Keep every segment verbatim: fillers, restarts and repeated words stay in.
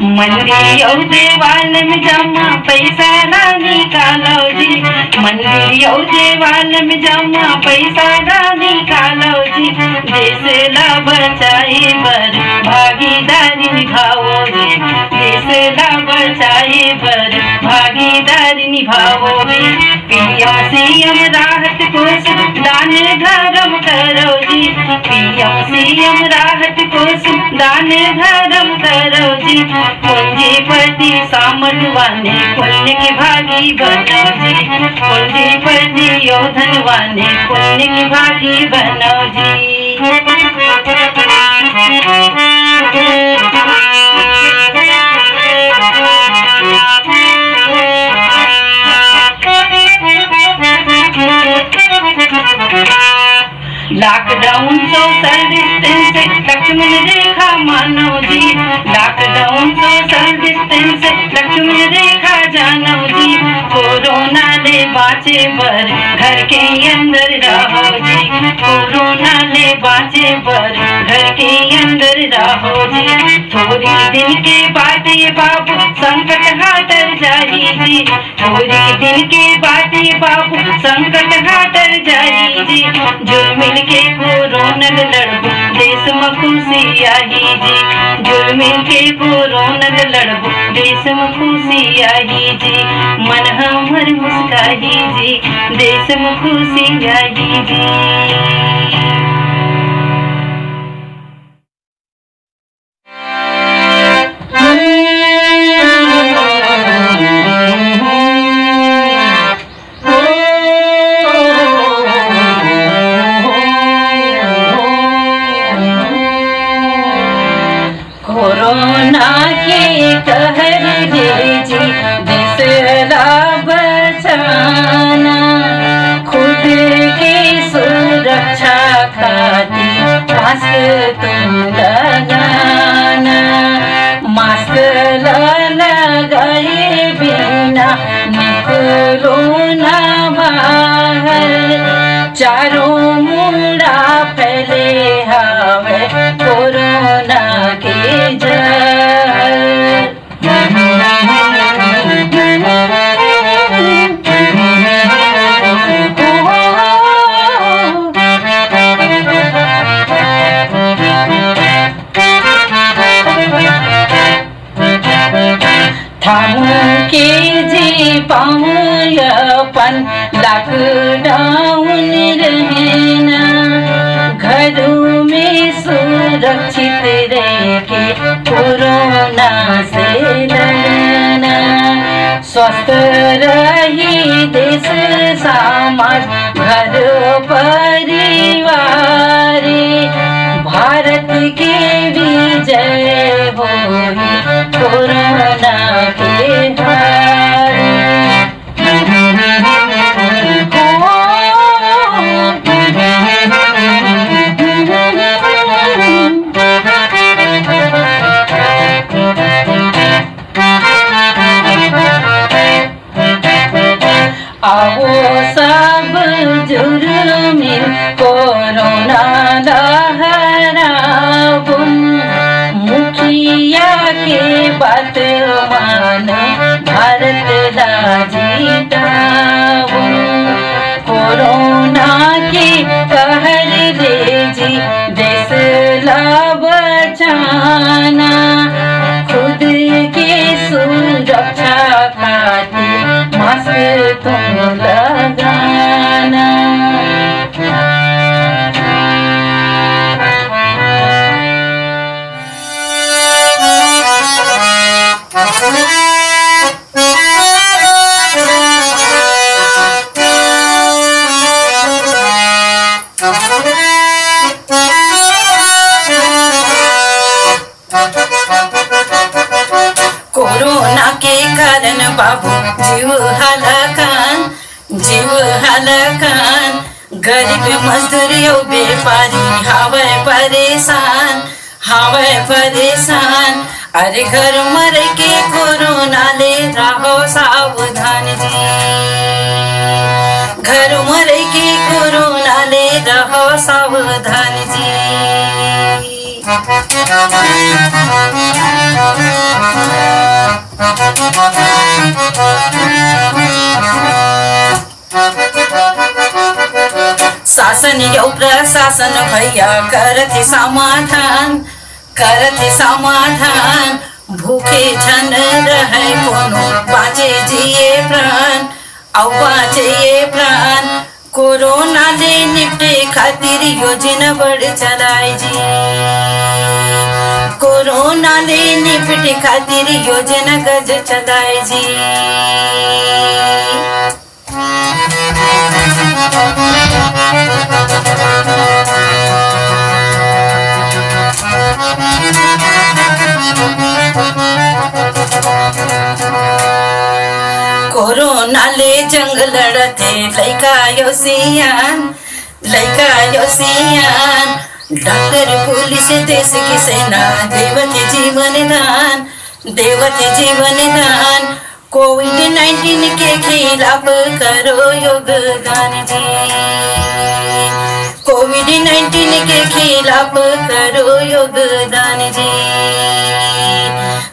मंदिर अउ देवाल में जम्मा पैसा ला निकालो जी, मंदिर अउ देवाल में जम्मा पैसा ला निकालो जी। देश ला बचाए बर भागीदारी निभाओ जी, देश ला बचाए बर भागीदारी निभाओ जी। पीएम सीएम राहत कोष दान धरम करो जी, पीएम सीएम राहत कोष दान धरम करो जी। पूंजीपति सामर्थवान पुण्य के भागी बनो जी, पूंजीपति अउ धनवान पुण्य के भागी बनो जी। लॉकडाउन सोशल डिस्टेंस, लक्ष्मण रेखा मानो जी। लॉकडाउन सोशल डिस्टेंस, लक्ष्मण रेखा जानो जी। कोरोना ले बाँचे बर घर के अंदर रहो जी, कोरोना ले बाँचे बर घर के अंदर रहो जी। थोड़ी दिन के बाद ये बाबू संकट हा टल जाही जी, थोड़ी दिन के बाद ये बाबू संकट हा टल जाही जी। जुल मिल के कोरोना ले लड़बो, देश म खुशी आही जी। जुल मिल के कोरोना ले लड़बो, देश म खुशी आही जी। मन हमर मुस्काही जी, देश म खुशी आही जी। कोरोना के कहर ले जी, देश ला बचाना, खुद के सुरक्षा खातिर मास्क तुम लगाना। मास्क ला लगाए बिना निकलो ना बाहर, चारों मुड़ा फैले हवे कोरोना के जहर। थामू के जी पाऊँ अपन लॉकडाउन रहना, घरों में सुरक्षित रह के कोरोना से लड़ना। स्वस्थ रही देश समाज घर परिवार, भारत के विजय होई कोरोना के हार। आवो सब जुरमिल कोरोना ला हराबुन, मुखिया के बात मान भारत ला जीताबुन। कोरोना के कहर ले जी देश ला बचाना, खुद के सुरक्षा खातिर मास्क तुम लगाना। कोरोना के कारण बाबू जीव हलकान, जीव हलकान, गरीब मजदूर अउ बेपारी हावय परेशान, हावय परेशान। अरे घर म रहिके कोरोना ले रहो सावधान जी, घर म रहिके कोरोना ले रहो सावधान जी। यो प्रशासन भैया करत हे समाधान, करत हे समाधान। भूखे झन रहय कोनो, बाँचे जिए प्राण, अउ बाँचे ये प्राण। कोरोना ले निपटे खातिर योजना बड़ चलाए जी, कोरोना ले निपटे खातिर योजना गज चलाए जी। कोरोना ले जंग लड़त हे लइका यो सियान, लइका यो सियान। डॉक्टर, पुलिस, देश की सेना देवत जीवन दान, देवत जीवन दान। कोविड नाइन्टीन के खिलाफ करो योगदान जी, कोविड नाइन्टीन के खिलाफ करो योगदान जी।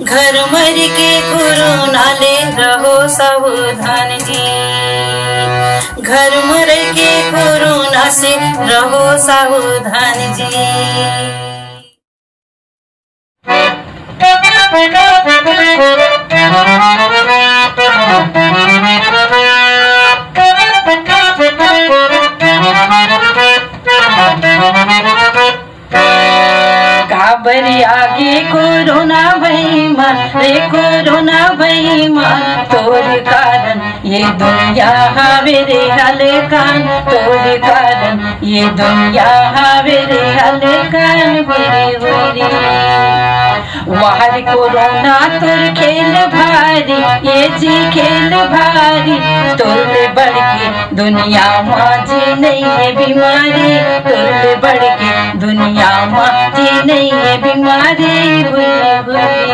घर मर के कोरोना ले रहो सावधान जी, घर मर के कोरोना से रहो सावधान जी। काबर आगे कोरोना बेईमान, रे कोरोना बेईमान, तोर कारण ये दुनिया हावे रे हलकान, तोर कारण ये दुनिया हावे रे हलकान। हुरी हुरी वाहर कोरोना तोर खेल भारी, ये जी खेल भारी, तोर ले बढ़ के दुनिया मा जी नइ हे बीमारी, तोर ले बढ़ के दुनिया मा जी नइ हे बीमारी। हुरी हुरी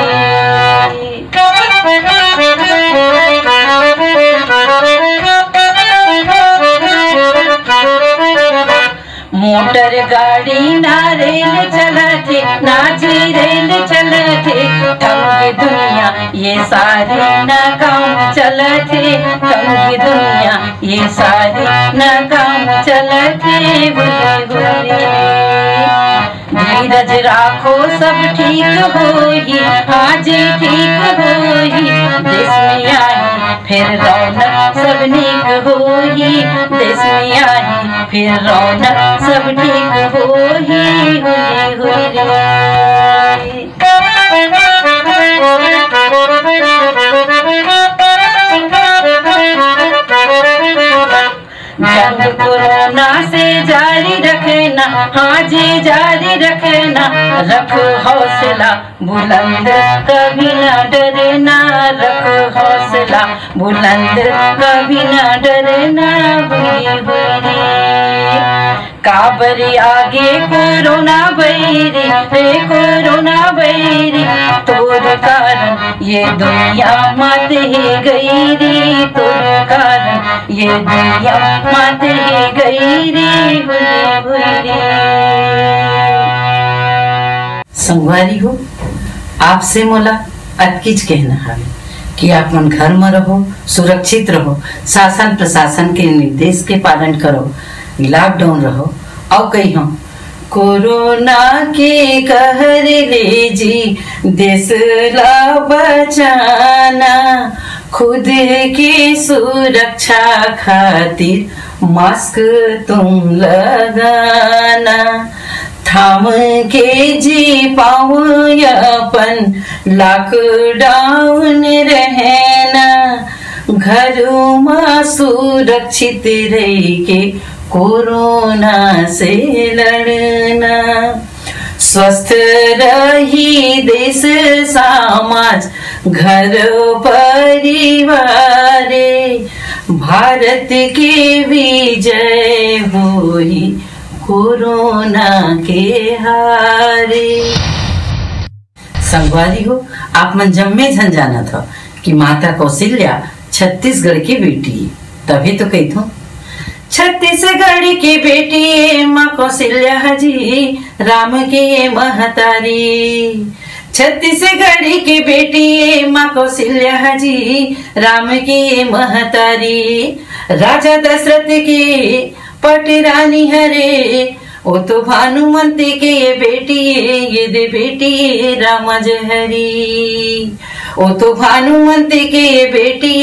मोटर गाड़ी ना रेल चलथे, ना जी रेल चलथे, थमगे दुनिया ये सारी ना काम चलथे, थमगे दुनिया ये सारी ना काम चलथे। हुरी हुरी धीरज राखो, सब ठीक होही, हाँ जी, ठीक होही। देश में आही फिर रौनक, सब नीक होही। देश में आही फिर रौनक, सब ठीक होही। हुरी हुरी जंग कोरोना से जारी रखना, हाँ जी, जारी रखना। रख हौसला बुलंद, कभी ना डरना। रख हौसला बुलंद, कभी ना डरना। हुरी हुरी काबर आगे कोरोना बैरी, रे कोरोना बैरी, तोर कारण ये दुनिया मात हे गई रे, तोर कारण ये दुनिया मात हे गई रे। हुरी हुरी संगवारी हो, आपसे मोला अतकीच कहना हवे कि आप मन घर म रहो, सुरक्षित रहो, शासन प्रशासन के निर्देश के पालन करो, लॉकडाउन रहो। अउ कहिहूँ, कोरोना के कहर ले जी देश ला बचाना, खुद के सुरक्षा खातिर मास्क तुम लगाना। थाम के जी पाओ अपन लॉकडाउन रहना, घर मा सुरक्षित रह के कोरोना से लड़ना। स्वस्थ रही देश समाज घर परिवार, भारत के विजय होही कोरोना के हारे। संगवारी हो, आप मन जम्मे झन जानत हव कि माता कौशल्या छत्तीसगढ़ के बेटी हे, तभे तो कहिथों, छत्तीसगढ़ के बेटी ए माँ कौशल्या जी, राम के महतारी। छत्तीसगढ़ के बेटी ए माँ कौशल्या जी, राम के महतारी। राजा दशरथ के पटरानी हरे, ओ तो भानुमंती के ये बेटी, ये दे बेटी राम जहरी। ओ तो भानुमंती के ये बेटी,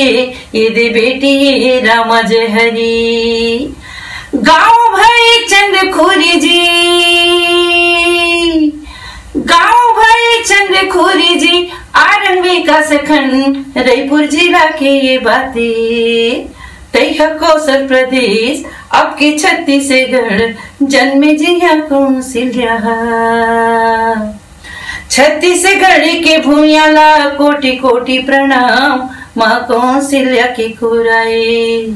ये दे बेटी राम जहरी। गाँव भई चंदखुरी जी, गाँव भई चंदखुरी जी, आरंग विकासखंड, रईपुर जिला के ये बाते। तैहा कोसर प्रदेश, अब के छत्तीसगढ़, जन्मे जिया कौशल्या। छत्तीसगढ़ के भुइयां ला कोटि कोटि प्रणाम, माँ कौशल्या के कुराए।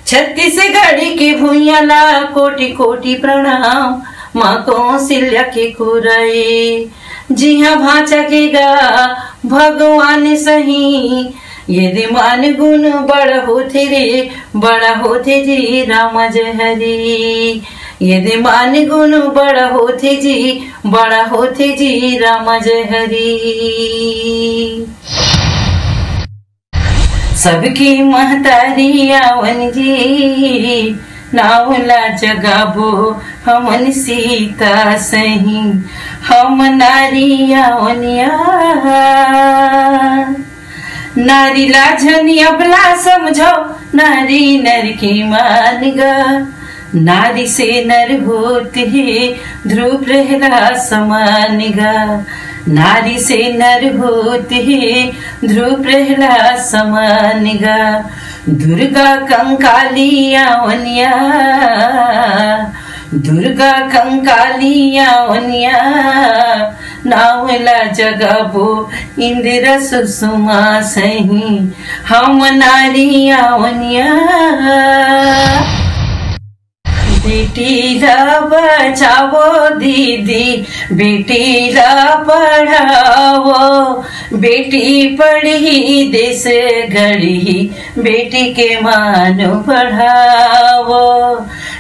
छत्तीसगढ़ के भुइयां ला कोटि कोटि प्रणाम, माँ कौशल्या के कुराए। जिहाँ भांचा के गा भगवान सही, ये दे मान गुण बड़ होथे रे, बड़ होथे जी राम जहरी। ये दे मान गुण बड़ होथे जी, बड़ होथे जी राम जहरी। सबके महतारी आवन जी, नाव ला जगाबो हमन सीता सही, हम नारी आवन या। नारी ला झन अबला समझो, नारी नर के मान गा। नारी से नर होत हे, ध्रुव प्रहलाद समान गा। नारी से नर होत हे, ध्रुव प्रहलाद समान गा। दुर्गा कंकाली आवन या, दुर्गा कंकाली आवन या, नाव ला जगाबो इंदिरा सुषमा सही, हम नारी आवन या। बेटी ला बचावो दीदी, बेटी ला पढ़ावो, बेटी पढ़ही देश गढ़ही, बेटी के मान बढ़ावो।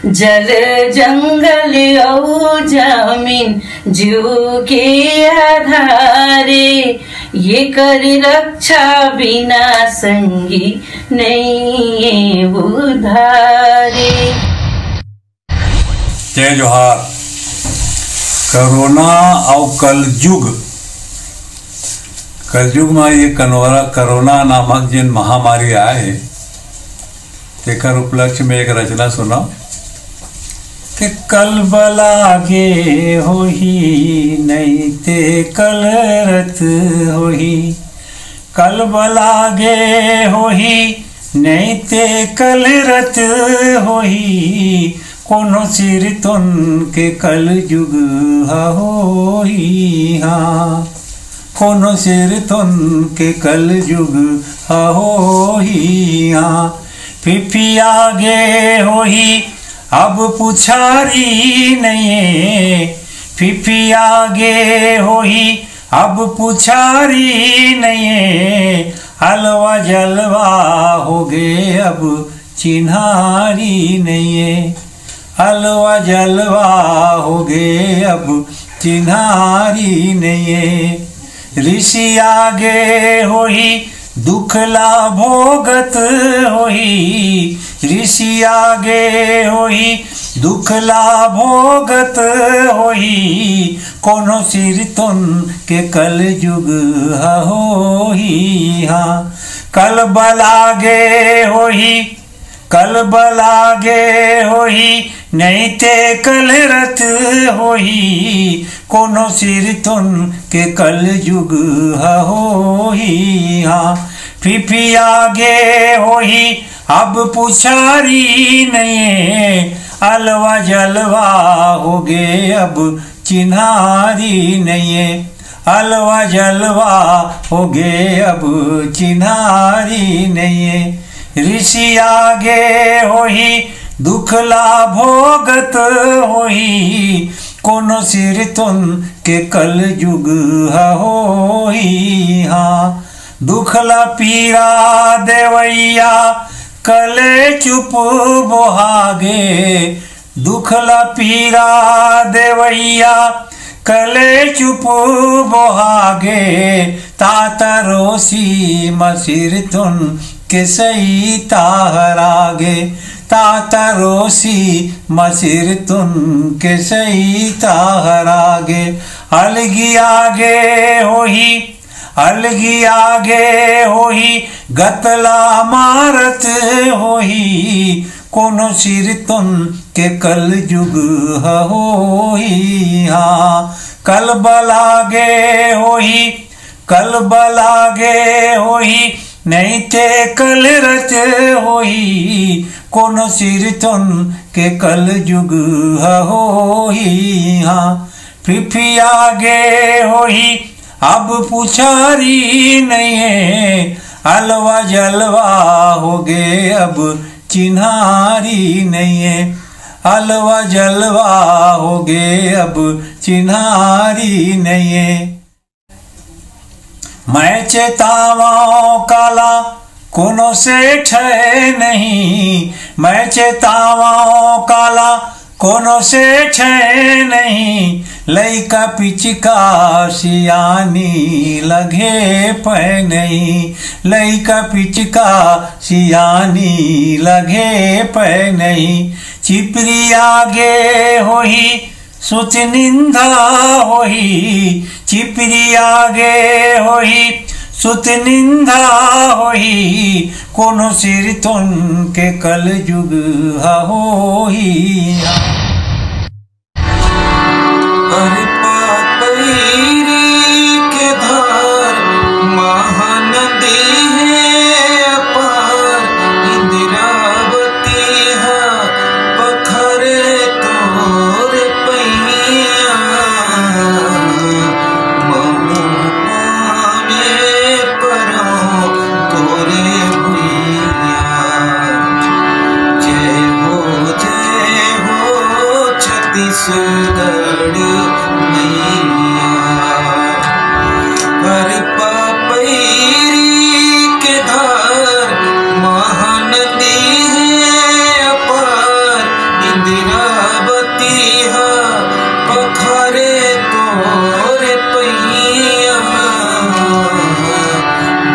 जल जंगल अउ जमीन, जीव के आधारे, ये कर रक्षा बिना संगी नइये उधारे। जय जोहार। कोरोना अउ कलजुग, कलजुग म ये कनोरा, कोरोना नामक जेन महामारी आए हे, तेकर उपलक्ष्य में एक रचना सुनव कि कल बलागे होही, नइ ते कल रत होही। कल बलागे होही, नइ ते कल रत होही। कोनो सिरतोन के कलजुग ह होही, हाँ। कोनो सिरतोन के कलजुग ह होही, हाँ। फिफिया गे होही, अब पुछारी नइये। फिफिया गे होही, अब पुछारी नइये। अलवा जलवा होगे, अब चिन्हारी नइये। अलवा जलवा होगे, अब चिन्हारी नइये। रिसिया गे होही, दुख ला भोगत होही। रिसिया गे होही, दुख ला भोगत होही। कोनो सिरतोन के कलजुग ह होही, हाँ। कल बलागे होही, कल बलागे होही, नइ ते कल रत होही। कोनो सिरतोन के कलजुग ह होही, हाँ। फिफिया गे होही, अब पुछारी नइये। अलवा जलवा होगे, अब चिन्हारी नइये। अलवा जलवा होगे, अब चिन्हारी नइये। रिसिया गे होही, दुख ला भोगत होही। कोनो सिरतोन के कलजुग ह होही, हाँ। दुख ला पीरा देवइया, कलेचुप बोहागे। दुख ला पीरा देवइया, कलेचुप बोहागे। तात रोसी म सिरतोन के सईता हर आगे, तात रोसी म सिरतोन के सईता हर आगे। अलगिया गे होही, अलगिया गे होही, गतला मारत होही, कोनो सिरतोन के कलजुग ह होही। हाँ, कलबला गे होही, कलबला गे होही, नइ ते कलरच होही, कोनो सिरतोन के कलजुग ह होही। हाँ, फिफिया गे होही, अब पुछारी नइये, अलवा जलवा होगे, अब चिन्हारी नइये, अलवा जलवा होगे, अब चिन्हारी नइये। मैं चेतावंव काला, कोनो सेठ हे नहीं, मैं चेतावंव काला, कोनो सेठ हे नहीं। लइका पिचका सियानी लगे पै नहीं, लइका पिचका सियानी लगे पै नहीं। चिपरिया गे होही, सुत निंदा होही, चिपरिया गे होही, सुत निंदा होही, कोनो सिरतोन के कलजुग ह होही। अरे पापैरी के धार महानदी हे अपार, इंदिरावती ह पखरे तोर पैया, महूं पावे परौं तोरे भुइयां। जय हो, जय हो छत्तीसगढ़ मैया। अरे पापैरी के धार महानदी हे अपार, इंदिरावती ह पखरे तोरे पैया।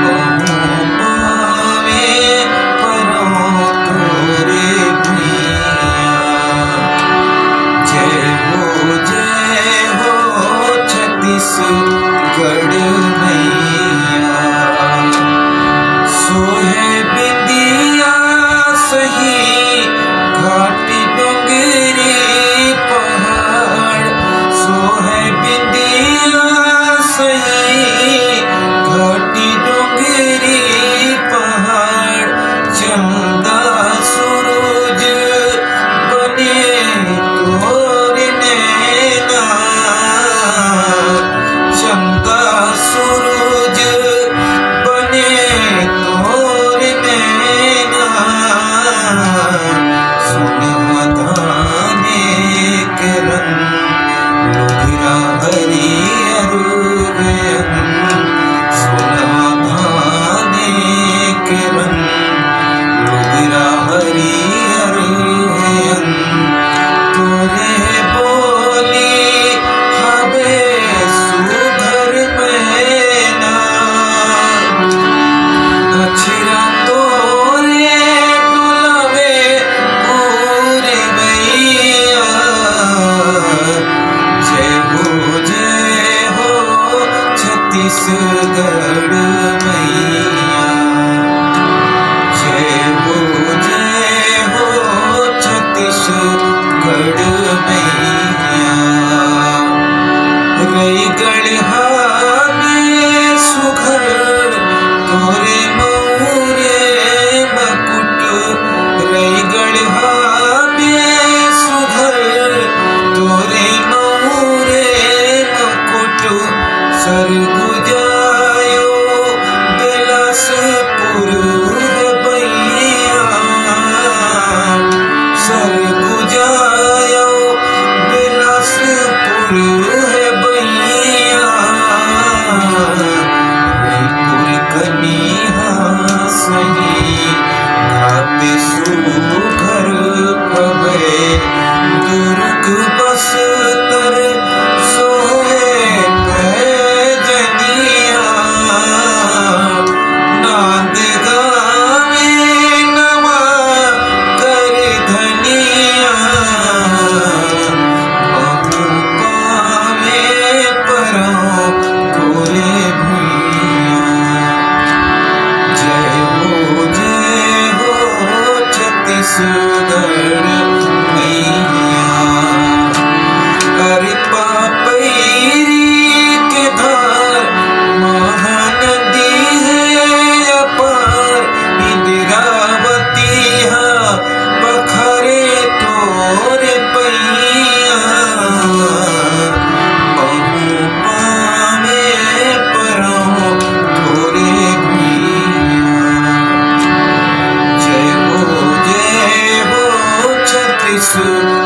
महूं पावे परौं तोरे भुइयां। जय हो, जय हो छत्तीसगढ़ मैया। सोहे बिंदिया सही घाटी डोंगरी पहाड़, सोहे बिंदिया सही घाटी डोंगरी पहाड़। चंदा सूरज बने तोर नैना, चंदा सूरज बने तोर नैना। सोनवा धाने के रंग, लुगरा हरियर अंग। सोनवा धाने के रंग, लुगरा हरियर अंग। तोरे बोली हवे सुघर मैना, अछरा तोरे डोलावे पुरवैया। जय हो, जय हो छत्तीसगढ़ मैया। जय हो, जय हो छत्तीसगढ़ मैया। रईगढ़ हावे सुघर तोरे मऊरे मकुट, रईगढ़ हावे सुघर तोरे मऊरे मकुट। सरगुजा यो बिलासपुर हे बइया, सरगुजा यो बिलासपुर हे बइया। रईपुर कनी School.